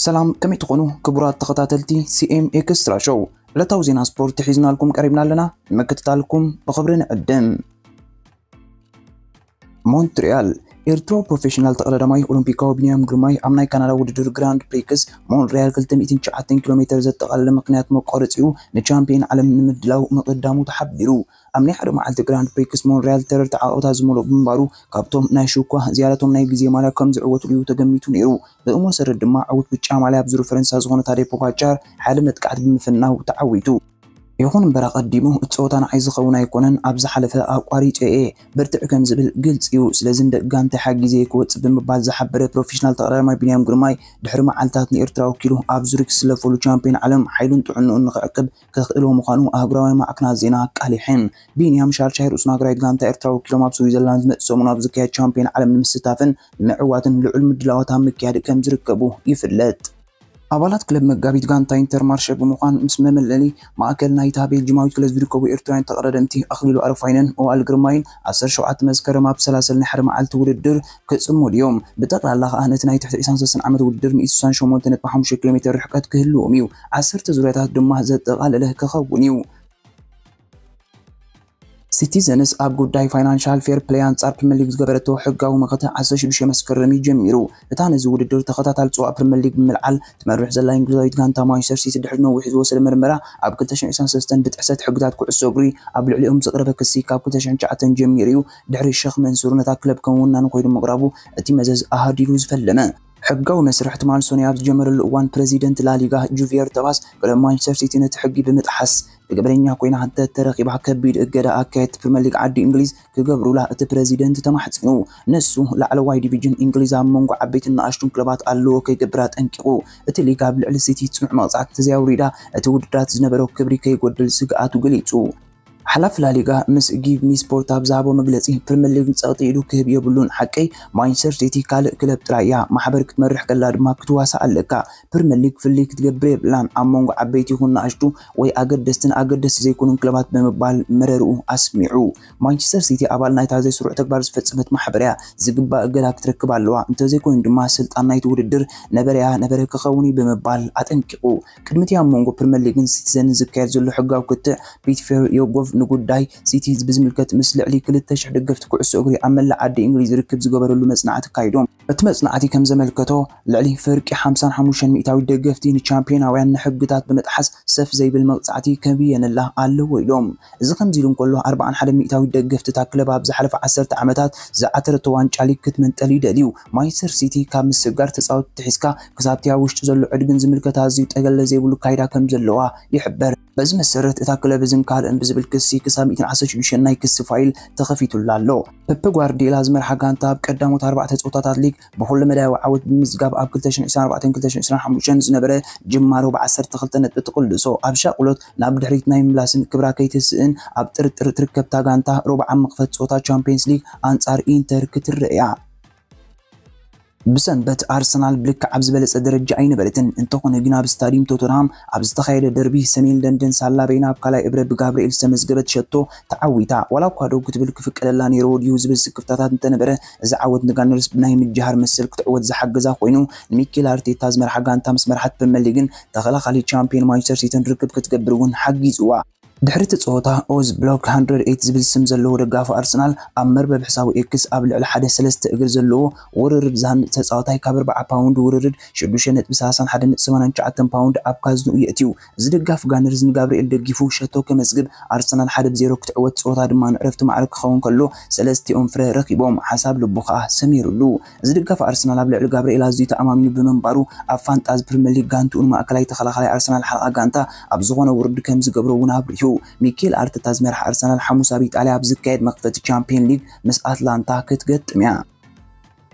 ሰላም፣ ከመይ ትኾኑ ክቡራት ተኸታተልቲ ሲ ኤም ኤክስትራ ሾው? ዕለታዊ ዜና ስፖርት ሒዝናልኩም ቀሪብና ኣለና። ንምክትታልኩም ብኽብሪ ንዕድም። ሞንትሪያል። ኤርትራዊ ፕሮፌሽናል ተቐዳዳማይ ኦሎምፒካዊ ቢንያም ግርማይ ኣብ ናይ ካናዳ ውድድር ግራንድ ፕሪክስ ሞንትሪያል ክልተ ሚእትን ትሽዓተን ኪሎ ሜተር ዘጠቓለለ ምኽንያት መቋረጺኡ ንቻምፒዮን ዓለም ንምድላው ምቕዳሙ ተሓቢሩ። ኣብ ናይ ሓደ መዓልቲ ግራንድ ፕሪክስ ሞንትሪያል ተረርቲ ዓቐብታት ዝመልኦ ብምንባሩ፣ ካብቶም ናይ ሽኳ ዝያዳቶም ናይ ግዜ ማልያ ከም ዝዕወትሉ እዩ ተገሚቱ ነይሩ። ብኡ መሰረት ድማ ዕዉት ብጫ ማልያ ኣብ ዙር ፈረንሳ ዝኾነ ታዴ ፖጋቻር ሓደ መጥቃዕቲ ብምፍናው ተዓዊቱ። ይኹን እምበር ኣቐዲሙ፣ እቲ ጸወታ ንዓይ ዝኸውን ኣይኮነን፣ ኣብ ዝሓለፈ ኣቋሪጸ እየ፣ በርትዕ ከም ዝብል ግልጺ እዩ። ስለዚ ንደቂ ጋንታይ ሓጊዘ እየ ክወጽእ ብምባል ዝሓበረ ፕሮፌሽናል ተቐዳዳማይ ቢንያም ግርማይ፣ ድሕሪ መዓልታት ንኤርትራ ወኪሉ ኣብ ዙሪክ ዝስለፈሉ ቻምፒዮን ዓለም ሓይሉን ጥዕንኡን ንኽዕቅብ ከኽእሎ ምዃኑ ኣህጉራውያን ማዕከናት ዜና ኣቃሊሐን። ቢንያም ሻርሻይ ርእሱ ናግራይት ጋንታ ኤርትራ ወኪሎም ኣብ ስዊዘርላንድ ዝመጽእ ሰሙን ኣብ ዝካየድ ቻምፒዮን ዓለም ንምስታፍን ንምዕዋትን ልዑል ምድላዋት ኣብ ምክያድ ከም ዝርከቡ ይፍለጥ። ኣባላት ክለብ መጋቢት ጋንታ ኢንተርማርሸ ብምዃን ምስ መመለሊ ማእከል ናይታ ቤልጅማዊት ክለብ ዝርከቡ ኤርትራውያን ተቐዳደምቲ ኣኽሊሉ ኣረፋይነን መዋእል ግርማይን ዓሰርተ ሸውዓተ መስከረም ኣብ ሰላሰል ናይ ሓደ መዓልቲ ውድድር ክጽመዱ እዮም። ብጠቕላላ ከኣ ነቲ ናይ ትሕቲ ዕስራን ሰለስተን ዓመት ውድድር ሚእቲ ስሳን ሸሞንተ ነጥቢ ሓሙሽተ ኪሎ ሜተር ርሕቀት ክህልዎም እዩ። ዓሰርተ ዙርያታት ድማ ዘጠቓለለ ክኸውን እዩ። ሲቲዘንስ ኣብ ጉዳይ ፋይናንሻል ፌር ፕሌይ ኣንጻር ፕሪምየር ሊግ ዝገበረቶ ሕጋዊ መኸተ ዓሰርተ ሽዱሽተ መስከረም እዩ ጀሚሩ። እታ ነዚ ውድድር ተኸታታሊ ጽዋእ ፕሪምየር ሊግ ብምልዓል ትመርሕ ዘላ እንግሊዛዊት ጋንታ ማንቸስተር ሲቲ ድሕሪ ነዊሕ ዝወሰደ መርመራ ኣብ ክልተ ሽሕን ዕስራን ሰለስተን ብጥሕሰት ሕግታት ኩዕሶ እግሪ ኣብ ልዕሊኦም ዝቐረበ ክሲ ካብ ክልተ ሽሕን ትሽዓተን ጀሚሩ እዩ። ድሕሪ ሸኽ መንሱር ነታ ክለብ ከም ወናኒ ኮይኑ ምቕራቡ እቲ መዘዝ ኣሃዲሉ ዝፈለመ። ሕጋዊ መስርሕ ትማል ሰኑይ ኣብ ዝጀመረሉ እዋን ፕረዚደንት ላሊጋ ጁቪየር ተባስ ክለብ ማንቸስተር ሲቲ ነቲ ሕጊ ብምጥሓስ ገበነኛ ኮይና እንተተረኺባ ከቢድ እገዳ ኣካየድቲ ፕሪምየር ሊግ ዓዲ እንግሊዝ ክገብሩላ እቲ ፕረዚደንት ተማሕጺኑ። ንሱ ላዕለዋይ ዲቪዥን እንግሊዝ ኣብ መንጎ ዓበይትን ንኣሽቱን ክለባት ኣለዎ ከይገብር ኣጠንቂቑ። እቲ ሊግ ኣብ ልዕሊ ሲቲ ጽኑዕ መቕጻዕቲ እንተዘይኣውሪዳ እቲ ውድድራት ዝነበሮ ክብሪ ከይጎድል ስግኣቱ ገሊጹ። ሓላፊ ላሊጋ ምስ ጊቭ ሚ ስፖርት ኣብ ዝሃቦ መግለጺ ፕሪምየር ሊግ ጸቕጢ ኢዱ ክህብ የብሉን። ሓቀይ ማንቸስተር ሲቲ ካልእ ክለብ ጥራይ እያ። ማሕበር ክትመርሕ ከላ ድማ ክትዋሳእ ኣለካ። ፕሪምየር ሊግ ፍልይ ክትገብር የብላን። ኣብ መንጎ ዓበይቲ ይኹን ንኣሽቱ ወይ ኣገደስትን ኣገደስቲ ዘይኮኑን ክለባት ብምባል መረርኡ ኣስሚዑ። ማንቸስተር ሲቲ ኣባል ናይታ ዘይስሩዕ ተግባር ዝፈጸመት ማሕበር እያ። ዝግባእ እገዳ ክትረክብ ኣለዋ። እንተዘይኮይኑ ድማ ስልጣን ናይቲ ውድድር ነበረያ ነበረ ክኸውን እዩ ብምባል ኣጠንቂቑ። ቅድሚ እቲ ኣብ መንጎ ፕሪምየር ሊግን ሲቲዘንን ዝካየድ ዘሎ ሕጋዊ ክትዕ ፒተር ዮጎቭ ንጉዳይ ሲቲ ብዝምልከት ምስ ልዕሊ ክልተ ሽሕ ደገፍቲ ኩዕሶ እግሪ ኣብ መላእ ዓዲ እንግሊዝ ርክብ ዝገበረሉ መጽናዕቲ ኣካይዶም። እቲ መጽናዕቲ ከም ዘመልከቶ፣ ልዕሊ ፍርቂ ሓምሳን ሓሙሽተን ሚእታዊት ደገፍቲ ንቻምፒዮናውያን ንሕግታት ብምጥሓስ ሰፍ ዘይብል መቕጻዕቲ ከብየነላ ኣለዎ ኢሎም። እዚ ከምዚ ኢሉ እንከሎ፣ ኣርባዓን ሓደን ሚእታዊት ደገፍቲ እታ ክለብ ኣብ ዝሓለፈ ዓሰርተ ዓመታት ዝዓተረቶ ዋንጫ ሊግ ክትምንጠል ይደልዩ። ማንቸስተር ሲቲ ካብ ምስግጋር ተጻወትቲ ሒዝካ ክሳብቲ ኣብ ውሽጢ ዘሎ ዕድግን ዝምልከት ኣዝዩ ጠገለ ዘይብሉ ኣካይዳ ከም ዘለዋ ይሕበር። በዚ መሰረት እታ ክለብ እዝን ካልእን ብዝብል ክሲ ክሳብ ሚእትን ዓሰርተ ሽዱሽተን ናይ ክሲ ፋይል ተኸፊቱላ ኣሎ። ፔፕ ጓርዲዮላ ዝመርሓ ጋንታ ኣብ ቀዳሞት ኣርባዕተ ጸወታታት ሊግ ብኹለ መዳያዊ ዓወት ብምዝጋብ ኣብ ክልተ ሽሕን ዕስራን ኣርባዕተን ክልተ ሽሕን ዕስራን ሓሙሽተን ዝነበረ ጅማሮ ብዓሰርተ ክልተ ነጥቢ ትቕልሶ ኣብ ሻቕሎት ናብ ድሕሪት ናይ ምምላስን ክብራ ከይትስእን ኣብ ጥርጥር ትርከብታ ጋንታ ሮብዓ መኽፈት ጸወታ ቻምፒየንስ ሊግ ኣንጻር ኢንተር ክትረእያ። ብሰንበት ኣርሰናል ብልክዕ ኣብ ዝበለጸ ደረጃ ኣይነበረትን። እንተኾነ ግን ኣብ ስታዲየም ቶተንሃም ኣብ ዝተኻየደ ደርቢ ሰሜን ለንደን ሳላ በይና ኣብ ካልኣይ እብረ ብጋብርኤል ዝተመዝገበት ሸቶ ተዓዊታ። ዋላ እኳ ደው ክትብል ክፍቀደላ ነይርዎ ድዩ ዝብል ስክፍታታት እንተነበረ፣ እዚ ዓወት ንጋነርስ ብናይ ምጅሃር መሰል ክትዕወት ዝሓገዛ ኮይኑ፣ ንሚኬል ኣርቴታ ዝመርሓ ጋንታ ምስ መርሓት ፕሪምየር ሊግን ተኸላኻሊ ቻምፒዮን ማንቸስተር ሲቲን ርክብ ክትገብር እውን ሓጊዝዋ። ድሕሪ እቲ ጸወታ ኦዝ ብሎክ ሃንድረድ ኤይት ዝብል ስም ዘለዎ ደጋፊ ኣርሰናል ኣብ መርበብ ሕሳቡ ኤክስ ኣብ ልዕሊ ሓደ ሰለስተ እግሪ ዘለዎ ውርርድ ዝሃንጽ ተጻዋታይ ካብ ኣርብዓ ፓውንድ ውርርድ ሽዱሽተ ነጥቢ ሰላሳን ሓደ ነጥቢ ሰማንያን ትሽዓተን ፓውንድ ኣብ ካዝንኡ የእትዩ። እዚ ደጋፊ ጋነርስ ንጋብርኤል ደጊፉ ሸቶ ከመዝግብ ኣርሰናል ሓደ ብ ዜሮ ክትዕወት ጸወታ ድማ ንዕረፍቲ ማዕረ ክኸውን ከሎ ሰለስቲኦም ፍረ ረኺቦም። ሓሳብ ልቡ ከኣ ሰሚሩሉ። እዚ ደጋፊ ኣርሰናል ኣብ ልዕሊ ጋብርኤል ኣዝዩ ተኣማሚኑ ብምንባሩ ኣብ ፋንጣዚ ፕሪምየር ሊግ ጋንትኡ ንማእከላይ ተኸላኻላይ ኣርሰናል ሓለቓ ጋንታ ኣብ ዝኾነ ውርዲ ከም ዝገብሮ እውን ኣብሪሁ። ሚኬል ኣርተታ ዝመርሓ ኣርሰናል ሓሙስ ኣብ ኢጣልያ ኣብ ዝካየድ መኽፈቲ ቻምፒየን ሊግ ምስ ኣትላንታ ክትገጥም እያ።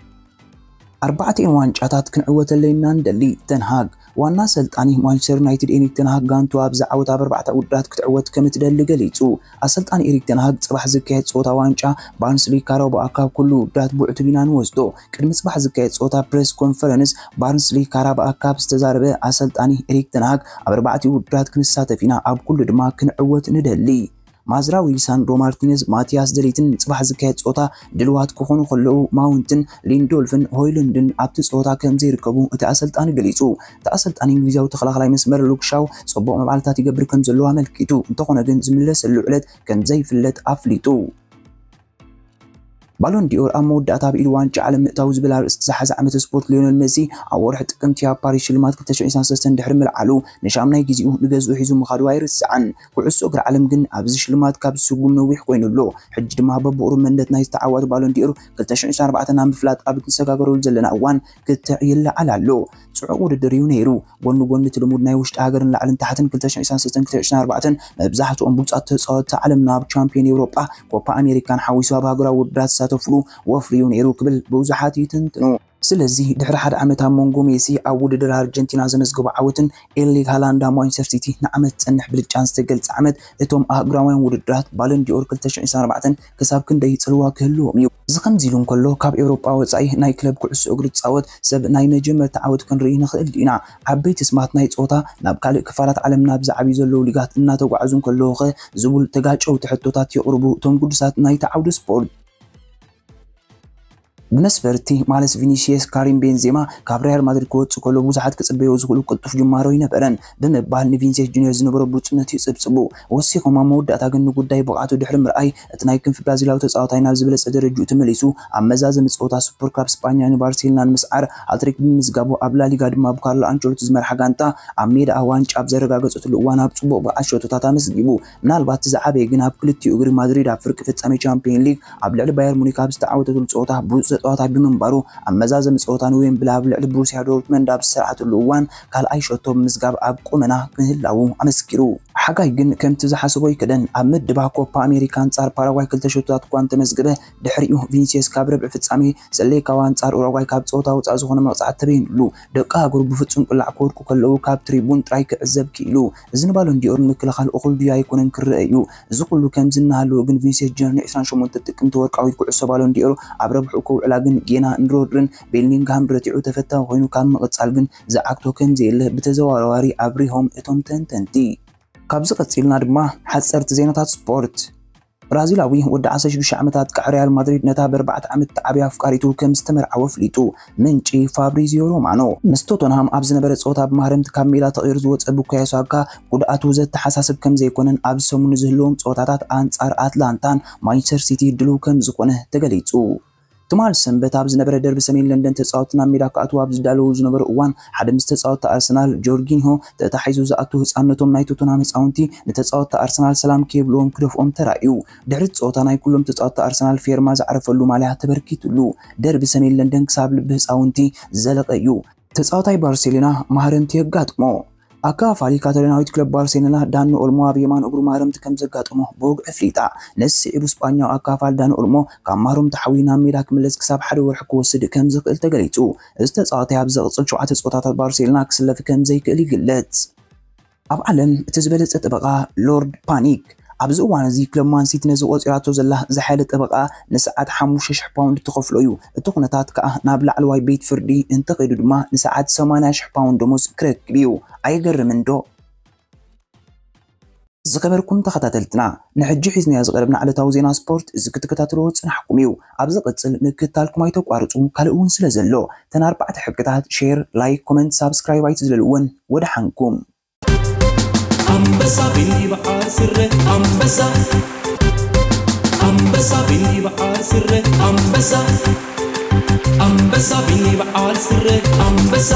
ኣርባዕቲኤን ዋንጫታት ክንዕወተለይና ንደሊ። ተንሃግ። ዋና ኣሰልጣኒ ማንቸስተር ዩናይትድ ኤሪክ ተንሃግ ጋንቱ ኣብዚ ዓወት ኣብ ኣርባዕተ ውድድራት ክትዕወት ከም እትደሊ ገሊጹ። ኣሰልጣኒ ኤሪክ ተንሃግ ጽባሕ ዝካየድ ጸወታ ዋንጫ ባርንስሊ ካራባኦ ካፕ ኩሉ ውድድራት ብዕቱብ ኢና ንወስዶ። ቅድሚ ጽባሕ ዝካየድ ጸወታ ፕሬስ ኮንፈረንስ ባርንስሊ ካራባኦ ካፕ ዝተዛረበ ኣሰልጣኒ ኤሪክ ተንሃግ ኣብ ኣርባዕቲኡ ውድድራት ክንሳተፍ ኢና፣ ኣብ ኩሉ ድማ ክንዕወት ንደሊ። ማዝራዊ፣ ሊሳንድሮ ማርቲነዝ፣ ማቲያስ ደሊትን ጽባሕ ዝካየድ ጸወታ ድልዋት ክኾኑ ከለዉ፣ ማውንትን ሊንዶልፍን ሆይሉንድን ኣብቲ ጸወታ ከም ዘይርከቡ እቲ ኣሰልጣኒ ገሊጹ። እቲ ኣሰልጣኒ እንግሊዛዊ ተኸላኻላይ መስመር ሉክሻው ጽቡቕ መብዓልታት ይገብር ከም ዘለዎ ኣመልኪቱ፣ እንተኾነ ግን ዝምለሰሉ ዕለት ከም ዘይፍለጥ ኣፍሊጡ። ባሎን ዲኦር ኣብ መወዳእታ ኣብ ኢድ ዋንጫ ዓለም ምእታው ዝብል ኣርእስቲ ዝሓዘ ዓመተ ስፖርት ሊዮነል መሲ ኣብ ወርሒ ጥቅምቲ ኣብ ፓሪስ ሽልማት ክልተ ሽሕን ዕስራን ሰለስተን ድሕሪ ምልዓሉ ንሻምናይ ግዜኡ ንገዝኡ ሒዙ ምኻዱ ኣይርስዓን። ኩዕሶ እግሪ ዓለም ግን ኣብዚ ሽልማት ካብ ዝስጉም ነዊሕ ኮይኑ ኣሎ። ሕጂ ድማ በብቑሩብ መንነት ናይ ዝተዓዋቱ ባሎን ዲኦር ክልተ ሽሕን ዕስራን ኣርባዕተን ኣብ ምፍላጥ ኣብ እንሰጋገረሉ ዘለና እዋን ክትዕ ይለዓል ኣሎ። ጽዑቕ ውድድር እዩ ነይሩ። ጎኒ ጎኒ እቲ ልሙድ ናይ ውሽጢ ሃገርን ላዕልን ታሕትን ክልተ ሽሕን ዕስራን ሰለስተን ክልተ ሽሕን ዕስራን ኣርባዕተን መብዛሕትኦም ብሉጻት ተጻወትቲ ዓለምና ኣብ ቻምፒዮን ኤውሮጳ፣ ኮፓ ኣሜሪካን ሓዊሱ ኣብ ሃገራዊ ውድድራት ዝሳተፍሉ ወፍሪ እዩ ነይሩ ክብል ብዙሓት ይትንትኑ። ስለዚ ድሕሪ ሓደ ዓመት ኣብ መንጎ ሜሲ ኣብ ውድድር ኣርጀንቲና ዘመዝገቦ ዓወትን ኤርሊንግ ሃላንድ ኣብ ማንቸስተር ሲቲ ንዓመት ዝጸንሕ ብልጫን ዝተገልጸ ዓመት እቶም ኣህጉራውያን ውድድራት ባሎን ዲኦር ክልተ ሽሕን ዕስራን ኣርባዕተን ክሳብ ክንደይ ጽልዋ ክህልዎም እዩ። እዚ ከምዚ ኢሉ እንከሎ ካብ ኤውሮጳ ወጻኢ ናይ ክለብ ኩዕሶ እግሪ ዝጻወት ሰብ ናይ መጀመርታ ዓወት ክንርኢ ንኽእል ኢና። ዓበይቲ ስማት ናይ ጸወታ ናብ ካልእ ክፋላት ዓለም ናብ ዝዓብዩ ዘለዉ ሊጋት እናተጓዕዙ እንከለዉ ኸ ዝብል ተጋጨውቲ ሕቶታት የቕርቡ እቶም ግዱሳት ናይቲ ዓውዲ ስፖርት። ብመስፈርቲ ማለት ቪኒሲየስ ካሪም ቤንዜማ ካብ ሪያል ማድሪድ ክወጽእ ከሎ ብዙሓት ክጽበዮ ዝኽእሉ ቅልጡፍ ጅማሮ ኣይነበረን ብምባል ንቪኒሲየስ ጁኒየር ዝነበሮ ብሉጽነት ይጽብጽቡ። ወሲኾም ኣብ መወዳእታ ግን ንጉዳይ ብቕዓቱ ድሕሪ ምርኣይ እቲ ናይ ክንፊ ብራዚላዊ ተጻዋታይ ናብ ዝበለጸ ደረጅኡ ተመሊሱ ኣብ መዛዘሚ ጸወታ ሱፐር ካፕ ስጳኛ ንባርሴሎና ንምስዓር ሃትሪክ ብምምዝጋቡ ኣብ ላሊጋ ድማ ብካርሎ ኣንቸሎቲ ዝመርሓ ጋንታ ኣብ ሜዳኣ ዋንጫ ኣብ ዘረጋገጸትሉ እዋን ኣብ ጽቡቕ ብቕዓት ሸቶታት ኣመዝጊቡ። ምናልባት እቲ ዝዓበየ ግን ኣብ ክልቲኡ እግሪ ማድሪድ ኣብ ፍርቂ ፍጻሜ ቻምፒዮን ሊግ ኣብ ልዕሊ ባየር ሙኒክ ኣብ ዝተዓወተትሉ ጸወታ ብሉጽ ተጻዋታይ ብምንባሩ ኣብ መዛዘሚ ጸወታ ንዌምብሊ ኣብ ልዕሊ ብሩስያ ዶርትመንድ ኣብ ዝሰርዓትሉ እዋን ካልኣይ ሸቶ ብምምዝጋብ ኣብ ቁመና ምህላዉ ኣመስኪሩ። ሓጋይ ግን ከምቲ ዝሓሰቦ ኣይከደን። ኣብ ምድባ ኮፓ ኣሜሪካ ኣንጻር ፓራጓይ ክልተ ሸቶታት እኳ እንተመዝገበ ድሕሪኡ ቪኒሲየስ ካብ ረብዒ ፍጻሜ ሰሌካዋ ኣንጻር ኡራጓይ ካብ ጸወታ ወጻኢ ዝኾነ መቕጻዕቲ ተበይኑሉ። ደቂ ሃገሩ ብፍጹም ቅላዕ ክወድቁ ከለዉ ካብ ትሪቡን ጥራይ ክዕዘብ ክኢሉ። እዚ ንባሎን ዲኦር ንምክልኻል እኹል ድዩ ኣይኮነን ክረአ እዩ። እዚ ኩሉ ከምዚ እናሃለወ ግን ቪኒሲየስ ጁኒየር ንዕስራን ሸሞንተ ጥቅምቲ ወርቃዊት ኩዕሶ ባሎን ዲኦር ኣብ ረብሕኡ ከውዕላ ግን ጌና ንሮድሪን ቤሊንግሃም ረቲዑ ተፈታዊ ኮይኑ ካብ ምቕጻል ግን ዝዓግቶ ከም ዘየለ ብተዘዋዋሪ ኣብሪሆም እቶም ተንተንቲ። ካብዚ ቀጺልና ድማ ሓጸርቲ ዜናታት ስፖርት። ብራዚላዊ ወዲ ዓሰርተ ሽዱሽተ ዓመታት ቃዕ ሪያል ማድሪድ ነታ ብኣርባዕተ ዓመት ተዓብያ ኣፍቃሪቱ ከም ዝተመርዓወ ኣፍሊጡ። ምንጪ ፋብሪዚዮ ሮማኖ። ምስ ቶተንሃም ኣብ ዝነበረ ጸወታ ብማህረምቲ ካብ ሜዳ ተቐይሩ ዝወጸ ቡካዮ ሳካ ጉድኣቱ ዘተሓሳስብ ከም ዘይኮነን ኣብዚ ሰሙን ንዝህልዎም ጸወታታት ኣንጻር ኣትላንታን ማንቸስተር ሲቲ ድሉው ከም ዝኾነ ተገሊጹ። ትማል ሰንበት ኣብ ዝነበረ ደርቢ ሰሜን ለንደን ተጻወትቲ ናብ ሜዳ ክኣትዉ ኣብ ዝዳለዉ ዝነበሩ እዋን ሓደ ምስ ተጻወትቲ ኣርሰናል ጆርጊንሆ ተታሒዙ ዝኣቱ ህጻንነቶም ናይ ቶተንሃም ህጻውንቲ ንተጻወትቲ ኣርሰናል ሰላም ከይብልዎም ክደፍኦም ተራእዩ። ድሕሪ እቲ ጸወታ ናይ ኩሎም ተጻወትቲ ኣርሰናል ፌርማ ዝዓረፈሉ ማልያ ተበርኪትሉ። ደርቢ ሰሜን ለንደን ክሳብ ልቢ ህጻውንቲ ዝዘለቐ እዩ። ተጻዋታይ ባርሴሎና ማህረምቲ የጋጥሞ። ኣካፋሊ ካታሎናዊት ክለብ ባርሴሎና ዳኒ ኦልሞ ኣብ የማን እግሩ ማህረምቲ ከም ዘጋጠሞ ብወግዒ ኣፍሊጣ። ነዚ ስዒቡ ስጳኛዊ ኣካፋሊ ዳኒ ኦልሞ ካብ ማህረምቲ ሓዊ ናብ ሜዳ ክምለስ ክሳብ ሓደ ወርሒ ክወስድ ከም ዝኽእል ተገሊጹ። እዚ ተጻዋታይ ኣብ ዘቕጽል ሸውዓተ ጸወታታት ባርሴሎና ክስለፍ ከም ዘይክእል ይግለጽ። ኣብ ዓለም እቲ ዝበለጸ ጠበቓ ሎርድ ፓኒክ። ኣብዚ እዋን እዚ ክለብ ማንሲቲ ነዚ ቆጺራቶ ዘላ ዝሓየለ ጠበቓ ንሰዓት ሓሙሽተ ሽሕ ፓውንድ ትኸፍሎ እዩ። እቲ ኩነታት ከኣ ናብ ላዕለዋይ ቤት ፍርዲ እንተኸይዱ ድማ ንሰዓት ሰማንያ ሽሕ ፓውንድ ደሞዝ ክረክብ እዩ። ኣየገርምን ዶ? ዝኸበርኩም ተኸታተልትና፣ ንሕጂ ሒዝናዮ ዝቐረብና ዕለታዊ ዜና ስፖርት እዚ ክትከታተልዎ ዝጸናሕኩም እዩ። ኣብ ዝቕጽል ምክትታልኩም ኣይተቋርጹ፣ ካልእ እውን ስለ ዘሎ። እተን ኣርባዕተ ሕግታት ሼር፣ ላይክ፣ ኮመንት፣ ሳብስክራይብ ኣይትዝለልወን። ወደሓንኩም። ኣንበሳ ቢኒ በዓል ስረ ኣንበሳ ኣንበሳ ቢኒ በዓል ስረ ኣንበሳ ኣንበሳ ቢኒ በዓል ስረ ኣንበሳ